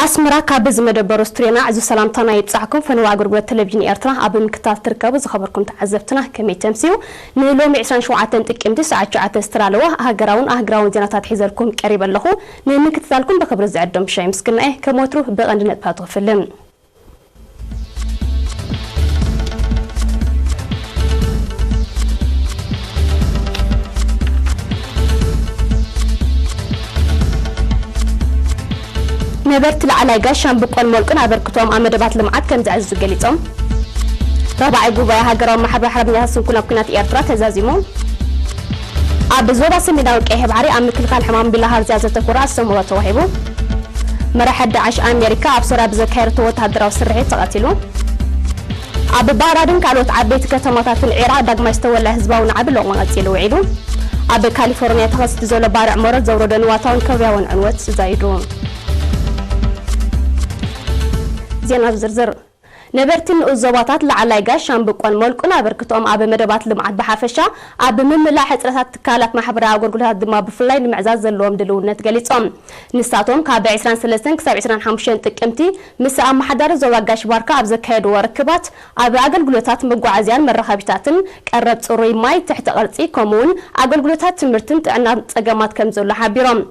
ኣስመራ፣ ካብ እዚ መደበር ስትድዮና ዕዙዝ ሰላምታና ይብጻሕኩም። ፈነወ ኣገልግሎት ቴሌቪዥን ኤርትራ ኣብ ምክታል ትርከቡ ዝኸበርኩም ተዓዘብትና ከመይ ተምስዩ? ንሎሚ ዕስራን ሸውዓተን ጥቅምቲ ሰዓት ትሽዓተ ዝተዳለወ ሃገራውን ኣህግራውን ዜናታት ሒዘልኩም ቀሪበ ኣለኹ። ንምክትታልኩም ብኽብሪ ዝዕድም ሻይ ምስግናኤ። ከም ወትሩ ብቐንዲ ነጥብታቱ ክፍልን። ነበርቲ ላዕላይ ጋሽ ሻምብቆን ሞልቁን ኣበርክቶኦም ኣብ መደባት ልምዓት ከም ዘዕዝዙ ገሊጾም። ራብዓይ ጉባኤ ሃገራዊ ማሕበር ሓርበኛታት ስንኩላን ኲናት ኤርትራ ተዛዚሙ። ኣብ ዞባ ሰሜናዊ ቀይሕ ባሕሪ ኣብ ምክልኻል ሕማም ቢላሃርዝያ ዘተኮረ ኣስተምህሮ ተዋሂቡ። መራሒ ዳዕሽ ኣሜሪካ ኣብ ሶርያ ብዘካየደቶ ወተሃደራዊ ስርሒት ተቐቲሉ። ኣብ ባግዳድን ካልኦት ዓበይቲ ከተማታትን ዒራቕ ዳግማይ ዝተወልዐ ህዝባዊ ናዕቢ ሎቕማ ቀጺሉ ውዒሉ። ኣብ ካሊፎርንያ ተኸሲቱ ዘሎ ባርዕ መሮር ዘውረዶ ንዋታውን ከባብያውን ዕንወት ዛይዱ። ዜና ብዝርዝር። ነበርቲ ንኡስ ዞባታት ላዕላይ ጋሽ ሻምብቆን ሞልቁን ኣበርክቶኦም ኣብ መደባት ልምዓት ብሓፈሻ፣ ኣብ ምምላእ ሕጽረታት ትካላት ማሕበራዊ ኣገልግሎታት ድማ ብፍላይ ንምዕዛዝ ዘለዎም ድልውነት ገሊጾም። ንሳቶም ካብ ዕስራን ሰለስተን ክሳብ ዕስራን ሓሙሽተን ጥቅምቲ ምስ ኣመሓዳሪ ዞባ ጋሽ ባርካ ኣብ ዘካየድዎ ርክባት፣ ኣብ ኣገልግሎታት መጓዓዝያን መራኸቢታትን፣ ቀረብ ጽሩይ ማይ፣ ትሕቲ ቅርጺ፣ ከምኡውን ኣገልግሎታት ትምህርትን ጥዕናን ጸገማት ከም ዘሎ ሓቢሮም።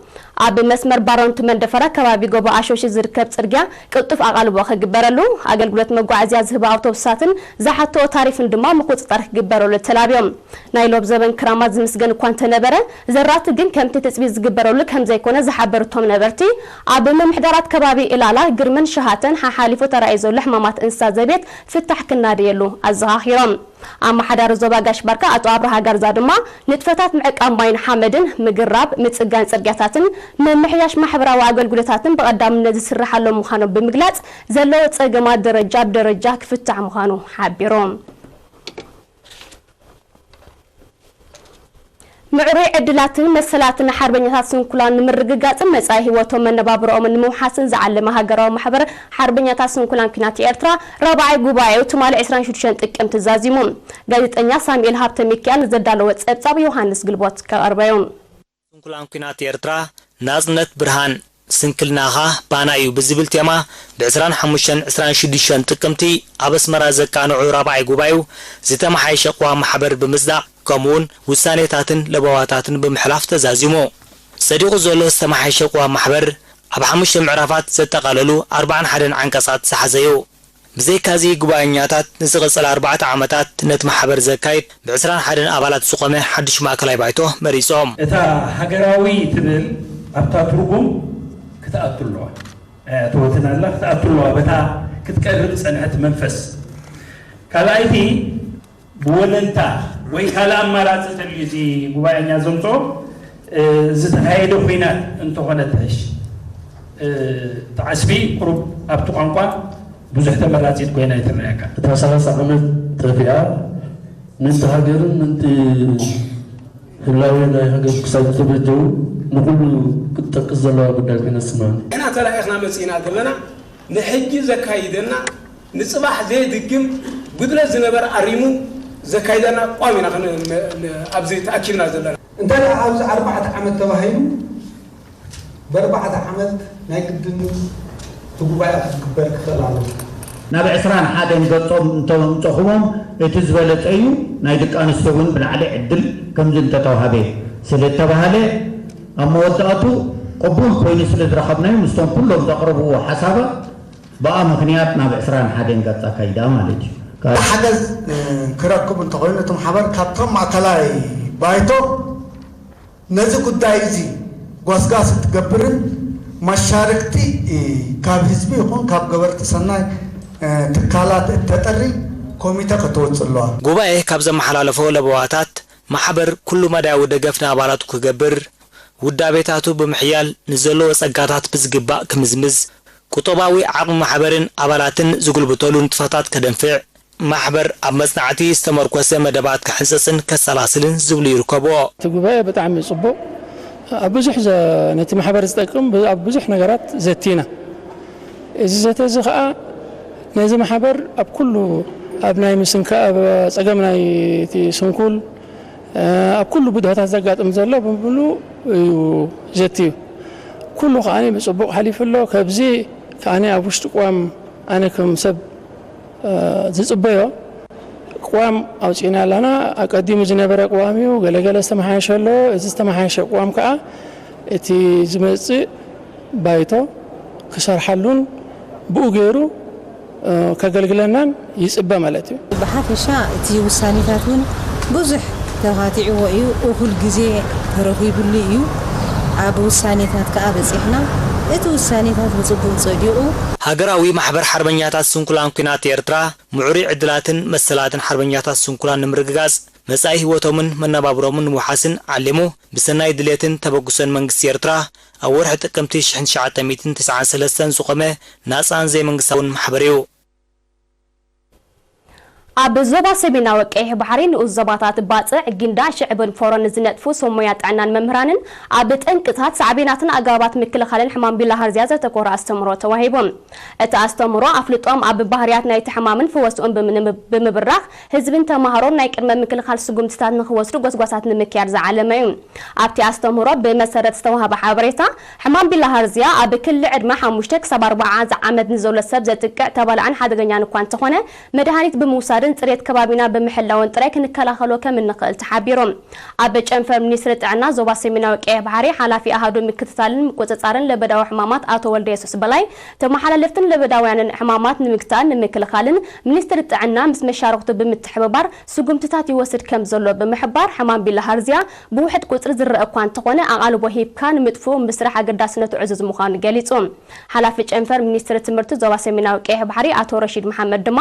ኣብ መስመር ባረንቱ መንደፈራ ከባቢ ጎቦ ኣሾሺ ዝርከብ ጽርግያ ቅልጡፍ ኣቓልቦ ክግበረሉ፣ ኣገልግሎት መጓዓዝያ ዝህባ ኣውቶቡሳትን ዝሓትኦ ታሪፍን ድማ ምቁጽጻር ክግበረሉ ተላብዮም። ናይ ሎብ ዘበን ክራማት ዝምስገን እኳ እንተነበረ፣ ዘራእቲ ግን ከምቲ ትጽቢት ዝግበረሉ ከም ዘይኮነ ዝሓበሩ እቶም ነበርቲ፣ ኣብ ምምሕዳራት ከባቢ እላላ፣ ግርምን ሸሃተን ሓሓሊፉ ተራእዩ ዘሎ ሕማማት እንስሳ ዘቤት ፍታሕ ክናደየሉ ኣዘኻኺሮም። ኣመሓዳሪ ዞባ ጋሽ ባርካ ኣቶ ኣብርሃ ጋርዛ ድማ፣ ንጥፈታት ምዕቃብ ማይን ሓመድን፣ ምግራብ፣ ምጽጋን ጽርግያታትን ምምሕያሽ ማሕበራዊ ኣገልግሎታትን ብቐዳምነት ዝስርሓሎም ምዃኖም ብምግላጽ፣ ዘለዎ ጸገማት ደረጃ ብደረጃ ክፍታሕ ምዃኑ ሓቢሮም። ምዕሩይ ዕድላትን መሰላትን ሓርበኛታት ስንኩላን ንምርግጋጽን መጻኢ ህይወቶም መነባብሮኦምን ንምውሓስን ዝዓለመ ሃገራዊ ማሕበር ሓርበኛታት ስንኩላን ኲናት ኤርትራ ራብዓይ ጉባኤኡ ትማሊ ዕስራን ሽዱሽተን ጥቅምቲ ዛዚሙ። ጋዜጠኛ ሳሙኤል ሃብተ ሚካኤል ንዘዳለወ ጸብጻብ ዮሃንስ ግልቦት ከቐርበዮ። ስንኩላን ኲናት ኤርትራ፣ ናጽነት ብርሃን ስንክልናኻ ባና እዩ ብዝብል ቴማ፣ ብ ዕስራን ሓሙሽተን ዕስራን ሽዱሽተን ጥቅምቲ ኣብ ኣስመራ ዘቃንዑ ራብዓይ ጉባኤኡ፣ ዝተመሓየሸ ቅዋም ማሕበር ብምጽዳቕ፣ ከምኡውን ውሳኔታትን ለበዋታትን ብምሕላፍ ተዛዚሙ። ጸዲቑ ዘሎ ዝተመሓየሸ ቅዋም ማሕበር፣ ኣብ ሓሙሽተ ምዕራፋት ዘጠቓለሉ ኣርባዓን ሓደን ዓንቀጻት ዝሓዘ እዩ። ብዘይካዚ፣ ጉባኤኛታት ንዝቕጽል ኣርባዕተ ዓመታት ነቲ ማሕበር ዘካይድ ብ ዕስራን ሓደን ኣባላት ዝቖመ ሓድሽ ማእከላይ ባይቶ መሪጾም። እታ ሃገራዊ ትብል ኣብታ ትርጉም ክትኣቱ ኣለዋ። ኣየእተወትን ኣላ፣ ክትኣቱ ኣለዋ፣ በታ ክትቀርብ ዝጸንሐት መንፈስ። ካልኣይቲ፣ ብወለንታ ወይ ካልእ ኣማራጺ ተልዩ እዚ ጉባኤኛ ዘምጽኦ፣ እ፣ ዝተኻየደ ኲናት እንተኾነ ትሕሽ። እ፣ እቲ ዓስቢ ቁሩብ ኣብቲ ቋንቋ ብዙሕ ተመራጺት ኮይና ኣይትረኣየካ። እታ ሰላሳ ዓመት ጠፊኣ፣ ምእንቲ ሃገርን ምእንቲ ህላዌ ናይ ሃገር ክሳብ ዝተበጀው፣ ንኹሉ ክትጠቅስ ዘለዋ ጉዳይ ኮይና ትስማዕኒ። ንሕና ተላኢኽና መጺእና ዘለና፣ ንሕጂ ዘካይደና፣ ንጽባሕ ዘየድግም፣ ጉድለት ዝነበረ ኣሪሙ ዘካይደና ቋም ኢና ከነ-፣ ነ-፣ ነ-፣ ኣብዚ ተኣኪብና ዘለና። እንተ ደኣ ኣብዚ ኣርባዕተ ዓመት ተባሂሉ፣ ብኣርባዕተ ዓመት ናይ ግድን እቲ ጉባኤ ክግበር ክኽእል ኣለዎ። ናብ ዕስራን ሓደን ገጾም እንተምጸኹሞም፣ እቲ ዝበለጸ እዩ። ናይ ደቂ ኣንስትዮ እውን ብላዕሊ ዕድል ከምዚ እንተተዋህበ ስለ እተባህለ፣ ኣብ መወዳእቱ ቅቡል ኮይኑ ስለ ዝረኸብናዮ፣ ምስቶም ኩሎም ዘቕረብዎ ሓሳባት፣ ብኣ ምኽንያት ናብ ዕስራን ሓደን ገጽ ኣካይዳ ማለት እዩ። ካብ ሓገዝ፣ እ፣ ክረክቡ እንተኾይኑ፣ እቶም ሓበር ካብቶም ማእከላይ ባይቶ ነዚ ጉዳይ እዚ ጓስጋስ እትገብርን መሻርክቲ፣ እ፣ ካብ ህዝቢ ይኹን ካብ ገበርቲ ሰናይ፣ እ፣ ትካላት እተጥሪ ኮሚተ ከተወጽእ ኣለዋ። ጉባኤ ካብ ዘመሓላለፎ ለበዋታት፣ ማሕበር ኩሉ መዳያዊ ደገፍ ንኣባላቱ ክገብር፣ ውዳቤታቱ ብምሕያል ንዘለዎ ጸጋታት ብዝግባእ ክምዝምዝ፣ ቁጠባዊ ዓቕሚ ማሕበርን ኣባላትን ዝጉልብተሉ ንጥፈታት ከደንፍዕ፣ ማሕበር ኣብ መጽናዕቲ ዝተመርኮሰ መደባት ክሕንጽጽን ከሰላስልን ዝብሉ ይርከብዎ። እቲ ጉባኤ ብጣዕሚ ጽቡቕ፣ ኣብ ብዙሕ ዘ-፣ ነቲ ማሕበር ዝጠቅም ብ-፣ ኣብ ብዙሕ ነገራት ዘቲና። እዚ ዘተ እዚ ኸኣ ነዚ ማሕበር ኣብ ኩሉ፣ ኣብ ናይ ምስንካ-፣ ኣብ ጸገም ናይ እቲ ስንኩል፣ እ፣ ኣብ ኩሉ ብድሆታት ዘጋጥም ዘሎ ብምሉእ እዩ ዘትዩ። ኩሉ ከኣ ብጽቡቕ ሓሊፉ ኣሎ። ካብዚ ከኣነ ኣብ ውሽጢ ቅዋም ኣነ ከም ሰብ ዝፅበዮ ቅዋም ኣውፂእና ኣለና። ኣቀዲሙ ዝነበረ ቅዋም እዩ። ገለገለ ዝተመሓየሸ ኣሎ። እዚ ዝተመሓየሸ ቅዋም ከዓ እቲ ዝመፅእ ባይቶ ክሰርሓሉን ብኡ ገይሩ ከገልግለናን ይፅበ ማለት እዩ። ብሓፈሻ እቲ ውሳኔታት እውን ብዙሕ ተኻቲዕዎ እዩ። እኹል ግዜ ተረኺቡሉ እዩ። ኣብ ውሳኔታት ከዓ በፂሕና፣ እቲ ውሳኔታት ብፅቡቅ ፀዲቑ። ሃገራዊ ማሕበር ሓርበኛታት ስንኩላን ኲናት ኤርትራ፣ ምዕሩይ ዕድላትን መሰላትን ሓርበኛታት ስንኩላን ንምርግጋጽ፣ መጻኢ ህይወቶምን መነባብሮምን ንምውሓስን ዓሊሙ፣ ብሰናይ ድሌትን ተበግሶን መንግስቲ ኤርትራ፣ ኣብ ወርሒ ጥቅምቲ ሽሕን ትሽዓተ ሚእትን ትስዓን ሰለስተን ዝቖመ ናጻን ዘይመንግስታውን ማሕበር እዩ። ኣብ ዞባ ሰሜናዊ ቀይሕ ባሕሪ ንኡስ ዞባታት ባጽዕ፣ ጊንዳዕ፣ ሽዕብን ፎሮን ንዝነጥፉ ሰብ ሞያ ጥዕናን መምህራንን ኣብ ጠንቅታት፣ ሳዕቤናትን ኣገባባት ምክልኻልን ሕማም ቢላሃርዝያ ዘተኮረ ኣስተምህሮ ተዋሂቡ። እቲ ኣስተምህሮ ኣፍልጦም ኣብ ባህርያት ናይቲ ሕማምን ፈወስኡን ብምንብ-፣ ብምብራኽ ህዝብን ተማሃሮን ናይ ቅድመ ምክልኻል ስጉምትታት ንኽወስዱ ጎስጓሳት ንምክያድ ዝዓለመ እዩ። ኣብቲ ኣስተምህሮ ብመሰረት ዝተዋህበ ሓበሬታ፣ ሕማም ቢላሃርዝያ ኣብ ክሊ ዕድመ ሓሙሽተ ክሳብ ኣርባዓ ዓመት ንዘሎ ሰብ ዘጥቅዕ ተባላዕን ሓደገኛን እኳ እንተኾነ፣ መድሃኒት ብምውሳድን ጽሬት ከባቢና ብምሕላውን ጥራይ ክንከላኸሎ ከም እንኽእል ተሓቢሩ። ኣብ ጨንፈር ሚኒስትሪ ጥዕና ዞባ ሰሜናዊ ቀይሕ ባሕሪ ሓላፊ ኣሃዱ ምክትታልን ምቁጽጻርን ለበዳዊ ሕማማት ኣቶ ወልደየሱስ በላይ፣ ተመሓላለፍትን ለበዳውያንን ሕማማት ንምግታእን ንምክልኻልን ሚኒስትሪ ጥዕና ምስ መሻርኽቱ ብምትሕብባር ስጉምትታት ይወስድ ከም ዘሎ ብምሕባር፣ ሕማም ቢላሃርዝያ ብውሕድ ቁጽሪ ዝረአ እኳ እንተኾነ፣ ኣቓልቦ ሂብካ ንምጥፍኡ ምስራሕ ኣገዳስነቱ ዕዙዝ ምዃኑ ገሊጹ። ሓላፊ ጨንፈር ሚኒስትሪ ትምህርቲ ዞባ ሰሜናዊ ቀይሕ ባሕሪ ኣቶ ረሺድ መሓመድ ድማ፣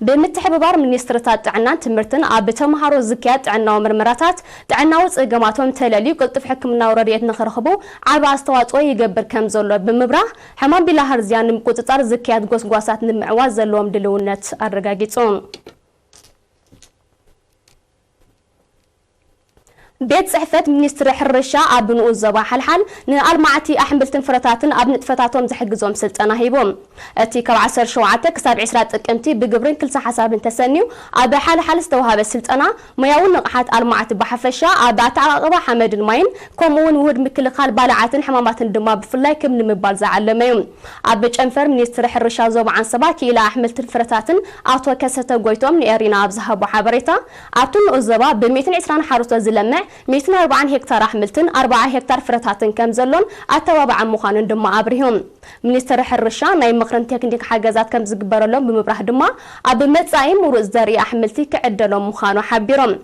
ብምትሕብባር ሚኒስትርታት ጥዕናን ትምህርትን ኣብ ተምሃሮ ዝካየድ ጥዕናዊ ምርመራታት ጥዕናዊ ጸገማቶም ተለልዩ ቅልጡፍ ሕክምናዊ ረድኤት ንኽረኽቡ ዓቢ ኣስተዋጽኦ ይገብር ከም ዘሎ ብምብራህ፣ ሕማም ቢላሃርዝያ ንምቁጽጻር ዝካየድ ጎስጓሳት ንምዕዋት ዘለዎም ድልውነት ኣረጋጊጹ። ቤት ጽሕፈት ሚኒስትሪ ሕርሻ ኣብ ንኡስ ዞባ ሓልሓል ንኣልማዕቲ ኣሕምልትን ፍረታትን ኣብ ንጥፈታቶም ዝሕግዞም ስልጠና ሂቡ። እቲ ካብ ዓሰርተ ሸውዓተ ክሳብ ዕስራ ጥቅምቲ ብግብርን ክልሰ ሓሳብን ተሰንዩ ኣብ ሓልሓል ዝተዋሃበ ስልጠና፣ ሞያዊ ንቕሓት ኣልማዕቲ ብሓፈሻ፣ ኣብ ኣተዓቓቕባ ሓመድን ማይን፣ ከምኡ እውን ውሁድ ምክልኻል ባልዓትን ሕማማትን ድማ ብፍላይ ክብ ንምባል ዝዓለመ እዩ። ኣብ ጨንፈር ሚኒስትሪ ሕርሻ ዞባ ዓንሰባ ክኢላ ኣሕምልትን ፍረታትን ኣቶ ከሰተ ጎይቶም ንኤሪና ኣብ ዝሃቦ ሓበሬታ፣ ኣብቲ ንኡስ ዞባ ብ ሚእትን ዕስራን ሓረስቶት ዝለምዕ ሚእትን ኣርባዓን ሄክታር ኣሕምልትን ኣርባዓ ሄክታር ፍረታትን ከም ዘሎን ኣተባባዒ ምዃኑን ድማ ኣብሪሁ። ሚኒስትሪ ሕርሻ ናይ ምኽርን ቴክኒክ ሓገዛት ከም ዝግበረሎም ብምብራህ ድማ፣ ኣብ መጻኢ ምሩጽ ዘርኢ ኣሕምልቲ ክዕደሎም ምዃኑ ሓቢሮም።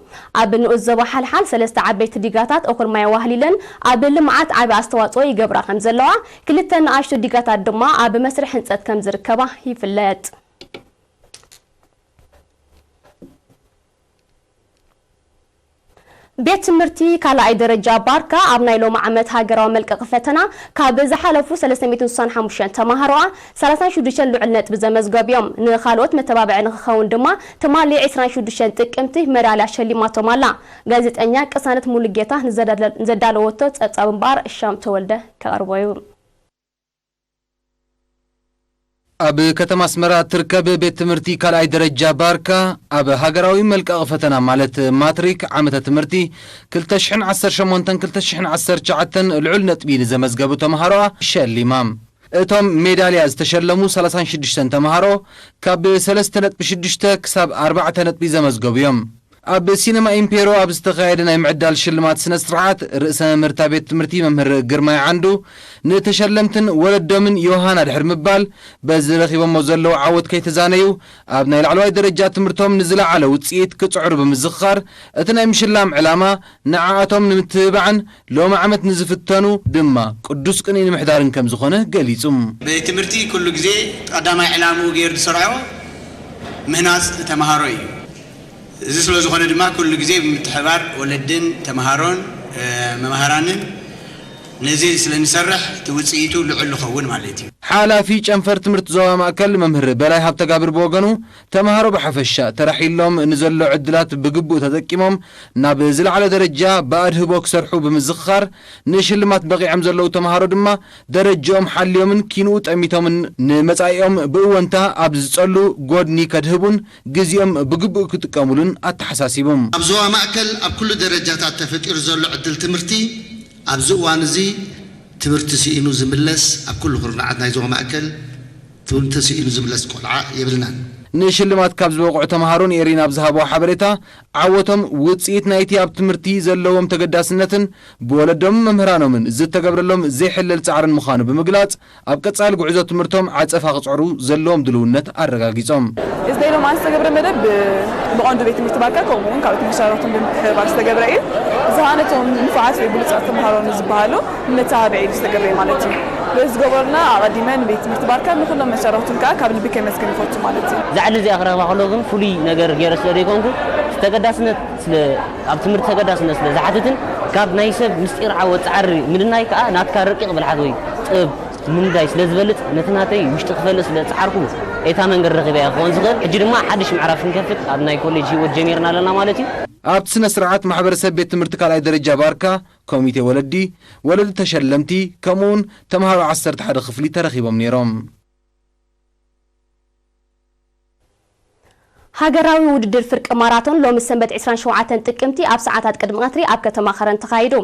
ኣብ ንኡስ ዞባ ሓልሓል ሰለስተ ዓበይቲ ዲጋታት እኹል ማይ ኣዋህሊለን ኣብ ልምዓት ዓቢ ኣስተዋጽኦ ይገብራ ከም ዘለዋ፣ ክልተ ንኣሽቱ ዲጋታት ድማ ኣብ መስርሕ ህንጸት ከም ዝርከባ ይፍለጥ። ቤት ትምህርቲ ካልኣይ ደረጃ ባርካ ኣብ ናይ ሎሚ ዓመት ሃገራዊ መልቀቂ ፈተና ካብ ዝሓለፉ ሰለስተ ሚእትን ስሳን ሓሙሽተን ተማሃሮኣ ሰላሳን ሽዱሽተን ልዑል ነጥቢ ዘመዝገቡ እዮም። ንኻልኦት መተባብዒ ንኽኸውን ድማ ትማሊ ዕስራን ሽዱሽተን ጥቅምቲ መዳልያ ሸሊማቶም ኣላ። ጋዜጠኛ ቅሳነት ሙሉጌታ ንዘዳለ-፣ ንዘዳለወቶ ጸብጻብ እምበኣር እሻም ተወልደ ከቕርቦ እዩ። ኣብ ከተማ ኣስመራ እትርከብ ቤት ትምህርቲ ካልኣይ ደረጃ ባርካ፣ ኣብ ሃገራዊ መልቀቒ ፈተና ማለት ማትሪክ ዓመተ ትምህርቲ ክልተ ሽሕን ዓሰርተ ሸሞንተን ክልተ ሽሕን ዓሰርተ ትሽዓተን ልዑል ነጥቢ ንዘመዝገቡ ተምሃሮኣ ሸሊማ። እቶም ሜዳልያ ዝተሸለሙ ሰላሳን ሽዱሽተን ተምሃሮ፣ ካብ ሰለስተ ነጥቢ ሽዱሽተ ክሳብ ኣርባዕተ ነጥቢ ዘመዝገቡ እዮም። ኣብ ሲነማ ኢምፔሮ ኣብ ዝተኻየደ ናይ ምዕዳል ሽልማት ስነ ስርዓት፣ ርእሰ መምህርታ ቤት ትምህርቲ መምህር ግርማይ ዓንዱ፣ ንተሸለምትን ወለዶምን ዮሃና ድሕሪ ምባል፣ በዚ ረኺቦሞ ዘለዉ ዓወት ከይተዛነዩ፣ ኣብ ናይ ላዕለዋይ ደረጃ ትምህርቶም ንዝለዓለ ውጽኢት ክጽዕሩ ብምዝኽኻር፣ እቲ ናይ ምሽላም ዕላማ ንዓኣቶም ንምትብባዕን ሎሚ ዓመት ንዝፍተኑ ድማ ቅዱስ ቅንኢ ንምሕዳርን ከም ዝኾነ ገሊጹ። ቤት ትምህርቲ ኩሉ ግዜ ቀዳማይ ዕላምኡ ገይሩ ዝሰርዖ ምህናጽ ተምሃሮ እዩ። እዚ ስለ ዝኾነ ድማ ኩሉ ግዜ ብምትሕባር ወለድን ተምሃሮን፣ እ፣ መምሃራንን ነዚ ስለ ንሰርሕ እቲ ውጽኢቱ ልዑል ዝኸውን ማለት እዩ። ሓላፊ ጨንፈር ትምህርቲ ዞባ ማእከል መምህር በላይ ሃብተጋብር ብወገኑ፣ ተምሃሮ ብሓፈሻ ተራሒሎም ንዘሎ ዕድላት ብግቡእ ተጠቂሞም ናብ ዝለዓለ ደረጃ ብኣድህቦ ክሰርሑ ብምዝኽኻር፣ ንሽልማት በቒዖም ዘለዉ ተምሃሮ ድማ ደረጅኦም ሓልዮምን ኪንኡ ጠሚቶምን ንመጻኢኦም ብእወንታ ኣብ ዝጸሉ ጎድኒ ከድህቡን ግዜኦም ብግቡእ ክጥቀሙሉን ኣተሓሳሲቡ። ኣብ ዞባ ማእከል ኣብ ኩሉ ደረጃታት ተፈጢሩ ዘሎ ዕድል ትምህርቲ ኣብዚ እዋን እዚ ትምህርቲ ስኢኑ ዝምለስ ኣብ ኩሉ ኩርናዓት ናይ ዞባ ማእከል ትውልዲ ተስኢኑ ዝምለስ ቆልዓ የብልናን። ንሽልማት ካብ ዝበቕዑ ተምሃሮ ንኤሪና ኣብ ዝሃብዎ ሓበሬታ፣ ዓወቶም ውጽኢት ናይቲ ኣብ ትምህርቲ ዘለዎም ተገዳስነትን ብወለዶምን መምህራኖምን ዝተገብረሎም ዘይሕለል ጻዕርን ምዃኑ ብምግላጽ፣ ኣብ ቀጻሊ ጉዕዞ ትምህርቶም ዓጸፋ ክጽዕሩ ዘለዎም ድልውነት ኣረጋጊጾም። እዚ ናይ ሎማዓንቲ ዝተገብረ መደብ ብ-፣ ብቐንዱ ቤት ትምህርቲ ባርካ ከምኡ እውን ካልኦት መሻርኽቱን ብምትሕብባር ዝተገብረ እዩ። እዚ ከዓ ነቶም ንፉዓት ወይ ብሉጻት ተምሃሮ ንዝበሃሉ ንመተባብዒ ኢሉ ዝተገብረ እዩ ማለት እዩ። በዚ ዝገበርና ኣቐዲመ ንቤት ትምህርቲ ባርካ ንኹሎም መሻርኽቱን ከዓ ካብ ልቢ ከመስግን ይፈቱ ማለት እዩ። እዛ ዕድል እዚኣ ክረኽባ ከለኹ ግን ፍሉይ ነገር ገይረ ስለ ዘይኮንኩ፣ ተገዳስነት ስለ፣ ኣብ ትምህርቲ ተገዳስነት ስለ ዝሓትትን ካብ ናይ ሰብ ምስጢር ዓወት ጻዕሪ ምድናይ ከዓ ናትካ ረቂቕ ብልሓት ወይ ጥበብ ምንዳይ ስለ ዝበልጽ፣ ነቲ ናተይ ውሽጢ ክፈልጥ ስለ ዝጸዓርኩ፣ እታ መንገዲ ረኺበያ ክኸውን ዝኽእል። ሕጂ ድማ ሓድሽ ምዕራፍ ክንከፍት ኣብ ናይ ኮሌጅ ህይወት ጀሚርና ኣለና ማለት እዩ። ኣብቲ ስነ ስርዓት ማሕበረሰብ ቤት ትምህርቲ ካልኣይ ደረጃ ባርካ፣ ኮሚቴ ወለዲ፣ ወለዲ ተሸለምቲ፣ ከምኡውን ተምሃሮ ዓሰርተ ሓደ ክፍሊ ተረኺቦም ነይሮም። ሃገራዊ ውድድር ፍርቂ ማራቶን ሎሚ ሰንበት ዕስራን ሸውዓተን ጥቅምቲ ኣብ ሰዓታት ቅድሚ ቀትሪ ኣብ ከተማ ከረን ተኻይዱ።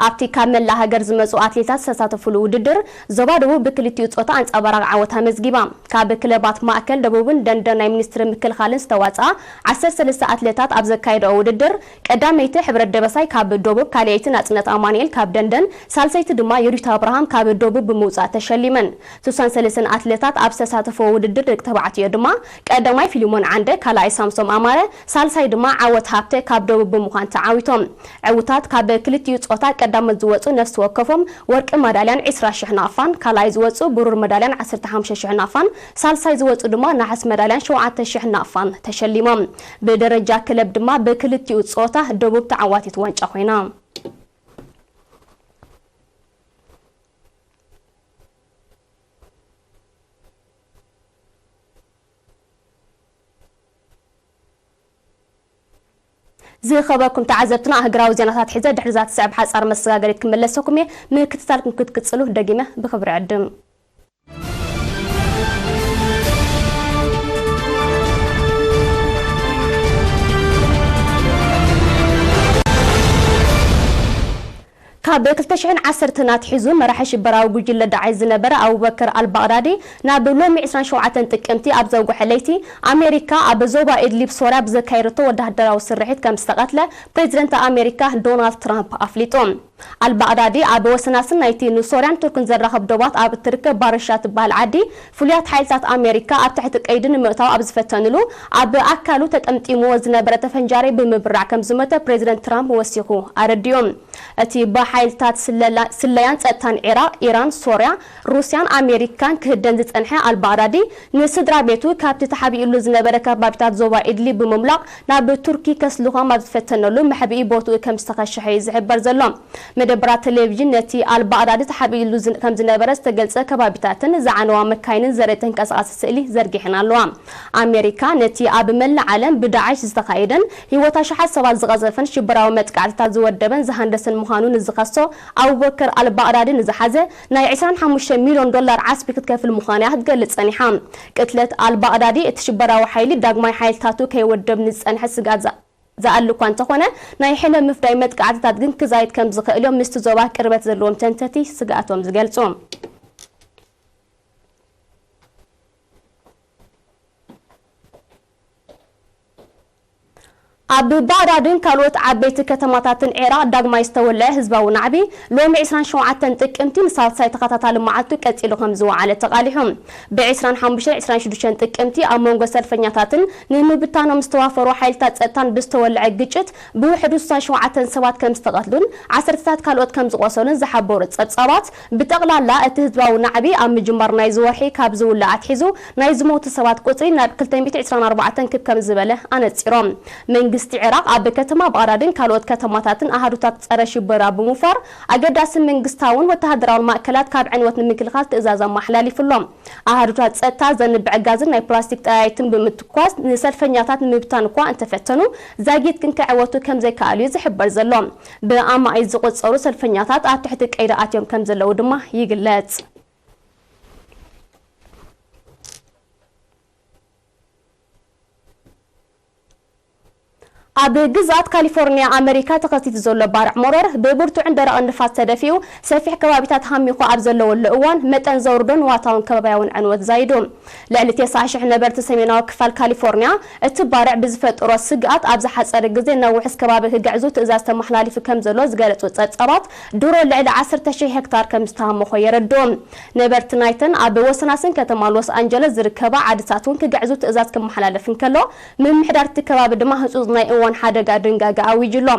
ኣብቲ ካብ መላእ ሃገር ዝመጹ ኣትሌታት ዝተሳተፉሉ ውድድር፣ ዞባ ደቡብ ብክልቲኡ ጾታ ኣንጻባራቂ ዓወት ኣመዝጊባ። ካብ ክለባት ማእከል ደቡብን ደንደን ናይ ሚኒስትሪ ምክልኻልን ዝተዋጽኣ ዓሰርተ ሰለስተ ኣትሌታት ኣብ ዘካየደኦ ውድድር፣ ቀዳመይቲ ሕብረት ደበሳይ ካብ ደቡብ፣ ካልኣይቲ ናጽነት ኣማኑኤል ካብ ደንደን፣ ሳልሰይቲ ድማ የሪት ኣብርሃም ካብ ደቡብ ብምውጻእ ተሸሊመን። ስሳን ሰለስተን ኣትሌታት ኣብ ዝተሳተፍዎ ውድድር ደቂ ተባዕትዮ ድማ ቀዳማይ ፊሊሞን ዓንደ፣ ካልኣይ ሳምሶም ኣማረ፣ ሳልሳይ ድማ ዓወት ሃብተ ካብ ደቡብ ብምዃን ተዓዊቶም። ዕውታት ካብ ክልቲኡ ጾታ ቀዳሞት ዝወጹ ነፍሲ ወከፎም ወርቂ መዳልያን ዕስራ ሽሕ ናቕፋን፣ ካልኣይ ዝወጹ ብሩር መዳልያን ዓሰርተ ሓሙሽተ ሽሕ ናቕፋን፣ ሳልሳይ ዝወጹ ድማ ነሓስ መዳልያን ሸውዓተ ሽሕ ናቕፋን ተሸሊሞም። ብደረጃ ክለብ ድማ ብክልቲኡ ጾታ ደቡብ ተዓዋቲት ዋንጫ ኮይና። ዝኸበርኩም ተዓዘብትና፣ ኣህግራዊ ዜናታት ሒዘ ድሕሪ እዛ ትስዕብ ሓጻር መሰጋገሪት ክምለሰኩም እየ። ምክትታልኩም ክትቅጽሉ ደጊመ ብኽብሪ ዕድም። ካብ ክልተ ሽሕን ዓሰርተን ኣትሒዙ መራሒ ሽበራዊ ጉጅለ ዳዕሽ ዝነበረ ኣቡበከር ኣልባቕዳዲ ናብ ሎሚ ዕስራን ሸውዓተን ጥቅምቲ ኣብ ዘውግሐ ለይቲ ኣሜሪካ ኣብ ዞባ ኢድሊብ ሶርያ ብዘካየደቶ ወተሃደራዊ ስርሒት ከም ዝተቐትለ ፕሬዚደንት ኣሜሪካ ዶናልድ ትራምፕ ኣፍሊጡ። ኣልባቕዳዲ ኣብ ወሰናስን ናይቲ ንሶርያን ቱርክን ዘራኽብ ዶባት ኣብ እትርከብ ባርሻ ትበሃል ዓዲ ፍሉያት ሓይልታት ኣሜሪካ ኣብ ትሕቲ ቀይዲ ንምእታው ኣብ ዝፈተንሉ ኣብ ኣካሉ ተጠምጢምዎ ዝነበረ ተፈንጃሪ ብምብራዕ ከም ዝሞተ ፕሬዚደንት ትራምፕ ወሲኹ ኣረዲኡ። እቲ ብሓይልታት ስለላ-፣ ስለያን ጸጥታን ዒራቕ፣ ኢራን፣ ሶርያ፣ ሩስያን ኣሜሪካን ክህደን ዝጸንሐ ኣልባቕዳዲ፣ ንስድራ ቤቱ ካብቲ ተሓቢኡሉ ዝነበረ ከባቢታት ዞባ ኢድሊብ ብምምላቕ ናብ ቱርኪ ከስልኾም ኣብ ዝፈተነሉ መሕብኢ ቦትኡ ከም ዝተኸሸሐ እዩ ዝሕበር ዘሎ። መደበራት ቴሌቪዥን ነቲ ኣልባቕዳዲ ተሓቢኡሉ ዝን-፣ ከም ዝነበረ ዝተገልጸ ከባቢታትን ዝዓነዋ መካይንን ዘርኢ ተንቀሳቓሲ ስእሊ ዘርጊሐን ኣለዋ። ኣሜሪካ ነቲ ኣብ መላእ ዓለም ብዳዕሽ ዝተኻየደን ህይወት ኣሽሓት ሰባት ዝቐዘፈን ሽበራዊ መጥቃዕትታት ዝወደበን ዝሃንደሰን ምዃኑ ንዝኸሶ ኣቡበከር ኣልባቕዳዲ ንዝሓዘ ናይ ዕስራን ሓሙሽተ ሚልዮን ዶላር ዓስቢ ክትከፍል ምዃና እያ ክትገልጽ ጸኒሓ። ቅትለት ኣልባቕዳዲ እቲ ሽበራዊ ሓይሊ ዳግማይ ሓይልታቱ ከይወደብ ንዝጸንሐ ስግኣት ዝኣ-፣ ዝኣሊ እኳ እንተኾነ፣ ናይ ሕነ ምፍዳይ መጥቃዕትታት ግን ክዛይድ ከም ዝኽእል እዮም ምስቲ ዞባ ቅርበት ዘለዎም ተንተቲ ስግኣቶም ዝገልጹ። ኣብ ባግዳድን ካልኦት ዓበይቲ ከተማታትን ዒራቕ ዳግማይ ዝተወልዐ ህዝባዊ ናዕቢ፣ ሎሚ ዕስራን ሸውዓተን ጥቅምቲ ንሳልሳይ ተኸታታሊ መዓልቱ ቀጺሉ ከም ዝወዓለ ተቓሊሑ። ብ ዕስራን ሓሙሽተን ዕስራን ሽዱሽተን ጥቅምቲ ኣብ መንጎ ሰልፈኛታትን ንምብታኖም ዝተዋፈሩ ሓይልታት ጸጥታን ብዝተወልዐ ግጭት፣ ብውሕዱ ስሳን ሸውዓተን ሰባት ከም ዝተቐትሉን ዓሰርተታት ካልኦት ከም ዝቖሰሉን ዝሓበሩ ጸብጻባት፣ ብጠቕላላ እቲ ህዝባዊ ናዕቢ ኣብ ምጅማር ናይዚ ወርሒ ካብ ዝውላዕ ኣትሒዙ ናይ ዝሞቱ ሰባት ቁጽሪ ናብ ክልተ ሚእቲ ዕስራን ኣርባዕተን ክብ ከም ዝበለ ኣነጺሮም። መንግስቲ ዒራቕ ኣብ ከተማ ባግዳድን ካልኦት ከተማታትን ኣሃዱታት ጸረ ሽበራ ብምውፋር ኣገዳሲ መንግስታውን ወተሃደራውን ማእከላት ካብ ዕንወት ንምክልኻል ትእዛዝ ኣመሓላሊፉ ኣሎ። ኣሃዱታት ጸጥታ ዘንብዕ ጋዝን ናይ ፕላስቲክ ጠያይትን ብምትኳስ ንሰልፈኛታት ንምብታን እኳ እንተፈተኑ፣ ዛጊት ግን ክዕወቱ ከም ዘይከኣሉ እዩ ዝሕበር ዘሎ። ብኣማኢት ዝቑጸሩ ሰልፈኛታት ኣብ ትሕቲ ቀይዲ ኣትዮም ከም ዘለዉ ድማ ይግለጽ። ኣብ ግዝኣት ካሊፎርኒያ ኣመሪካ ተኸሲቱ ዘሎ ባርዕ ሞረር ብብርቱዕን ደረቕን ንፋስ ተደፊኡ ሰፊሕ ከባቢታት ሃሚኹ ኣብ ዘለወሉ እዋን መጠን ዘውርዶ ንዋታውን ከባብያውን ዕንወት ዛይዱ። ልዕሊ ተስዓ ሽሕ ነበርቲ ሰሜናዊ ክፋል ካሊፎርኒያ እቲ ባርዕ ብዝፈጠሮ ስግኣት ኣብ ዝሓጸረ ግዜ ነዊሕ ከባቢ ክግዕዙ ትእዛዝ ተመሓላሊፉ ከም ዘሎ ዝገለጹ ጸብጻባት፣ ድሮ ልዕሊ ዓሰርተ ሽሕ ሄክታር ከም ዝተሃመኾ የረድኡ። ነበርቲ ናይተን ኣብ ወሰናስን ከተማ ሎስ ኣንጀለስ ዝርከባ ዓድታት እውን ክግዕዙ ትእዛዝ ክመሓላለፍ እንከሎ፣ ምምሕዳር እቲ ከባቢ ድማ ህጹጽ ናይ እዋን ሓደጋ ድንጋገ ኣዊጁ ኣሎ።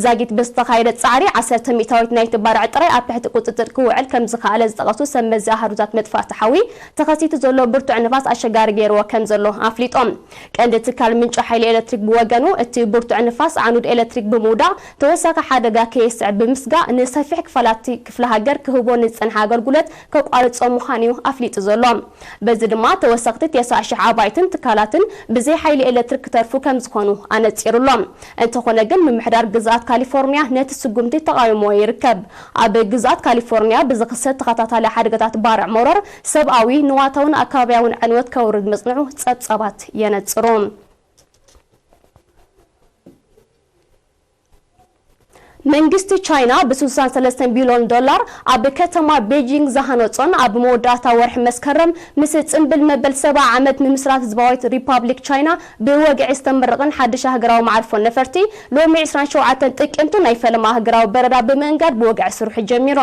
ዛጊት ብዝተኻየደ ጻዕሪ፣ ዓሰርተ ሚእታዊት ናይቲ ባርዕ ጥራይ ኣብ ትሕቲ ቁጽጽር ክውዕል ከም ዝኸኣለ ዝጠቐሱ ሰብ መዚ ኣሃዱታት መጥፋእቲ ሓዊ፣ ተኸሲቱ ዘሎ ብርቱዕ ንፋስ ኣሸጋሪ ገይርዎ ከም ዘሎ ኣፍሊጦም። ቀንዲ ትካል ምንጪ ሓይሊ ኤሌክትሪክ ብወገኑ፣ እቲ ብርቱዕ ንፋስ ዓኑድ ኤሌክትሪክ ብምውዳቕ ተወሳኺ ሓደጋ ከየስዕብ ብምስጋእ፣ ንሰፊሕ ክፋላት ክፍለ ሃገር ክህቦ ንዝጸንሐ ኣገልግሎት ከቋርጾ ምዃኑ እዩ ኣፍሊጡ ዘሎ። በዚ ድማ ተወሰኽቲ ተስዓ ሽሕ ኣባይትን ትካላትን ብዘይ ሓይሊ ኤሌክትሪክ ክተርፉ ከም ዝኾኑ ኣነጺሩ ኣሎ። እንተኾነ ግን፣ ምምሕዳር ግዝኣት ካሊፎርኒያ ነቲ ስጉምቲ ተቓዊሞ ይርከብ። ኣብ ግዝኣት ካሊፎርኒያ ብዝኽሰት ተኸታታሊ ሓደጋታት ባርዕ ሞረር፣ ሰብኣዊ፣ ንዋታውን ኣከባብያውን ዕንወት ከውርድ ምጽንሑ ጸብጻባት የነጽሩ። መንግስቲ ቻይና ብ ስሳን ሰለስተን ቢልዮን ዶላር ኣብ ከተማ ቤጂንግ ዝሃነጾን ኣብ መወዳእታ ወርሒ መስከረም ምስ ጽምብል መበል ሰብዓ ዓመት ምምስራት ህዝባዊት ሪፓብሊክ ቻይና ብወግዒ ዝተመረቐን ሓድሽ ሃገራዊ መዕርፎ ነፈርቲ፣ ሎሚ ዕስራን ሸውዓተን ጥቅምቲ ናይ ፈለማ ሃገራዊ በረራ ብምእንጋድ ብወግዒ ስርሑ ጀሚሩ።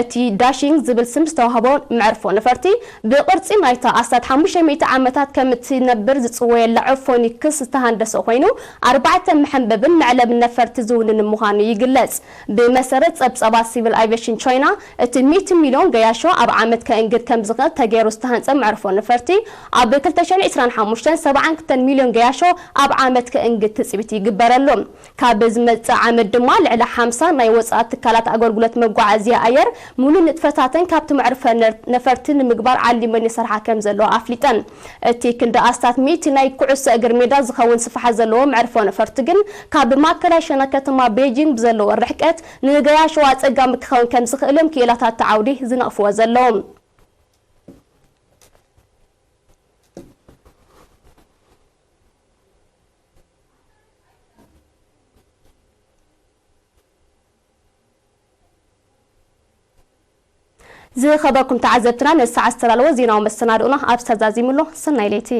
እቲ ዳሺንግ ዝብል ስም ዝተዋህቦ መዕርፎ ነፈርቲ፣ ብቕርጺ ናይታ ኣስታት ሓሙሽተ ሚእቲ ዓመታት ከም እትነብር ዝጽወየላ ኦፎኒክስ ዝተሃንደሰ ኮይኑ፣ ኣርባዕተ መሐንበብን መዕለብን ነፈርቲ ዝውንን ምዃኑ ይግለጽ። ብመሰረት ጸብጻባት ሲቪል ኣቪየሽን ቻይና፣ እቲ ሚእቲ ሚልዮን ገያሾ ኣብ ዓመት ከእንግድ ከም ዝኽእል ተገይሩ ዝተሃንጸ መዕርፎ ነፈርቲ፣ ኣብ ክልተ ሽሕን ዕስራን ሓሙሽተን ሰብዓን ክልተን ሚልዮን ገያሾ ኣብ ዓመት ከእንግድ ትጽቢት ይግበረሉ። ካብ ዝመጽእ ዓመት ድማ ልዕሊ ሓምሳ ናይ ወጻኢ ትካላት ኣገልግሎት መጓዓዝያ ኣየር፣ ምሉእ ንጥፈታተን ካብቲ መዕርፎ ነር-፣ ነፈርቲ ንምግባር ዓሊመን ይሰርሓ ከም ዘለዋ ኣፍሊጠን። እቲ ክንዲ ኣስታት ሚእቲ ናይ ኩዕሶ እግሪ ሜዳ ዝኸውን ስፍሓት ዘለዎ መዕርፎ ነፈርቲ ግን፣ ካብ ማእከላይ ሸነኽ ከተማ ቤጂንግ ብዘለዎ ርሕቀት፣ ንገያሾ ኣጸጋሚ ክኸውን ከም ዝኽእል እዮም ክኢላታት እቲ ዓውዲ ዝነቕፍዎ ዘለዉ። ዝኸበርኩም ተዓዘብትና፣ ንሰዓት ዝተዳለወ ዜናዊ መሰናድኦና ኣብዚ ተዛዚሙ ኣሎ። ሰናይ ለይቲ።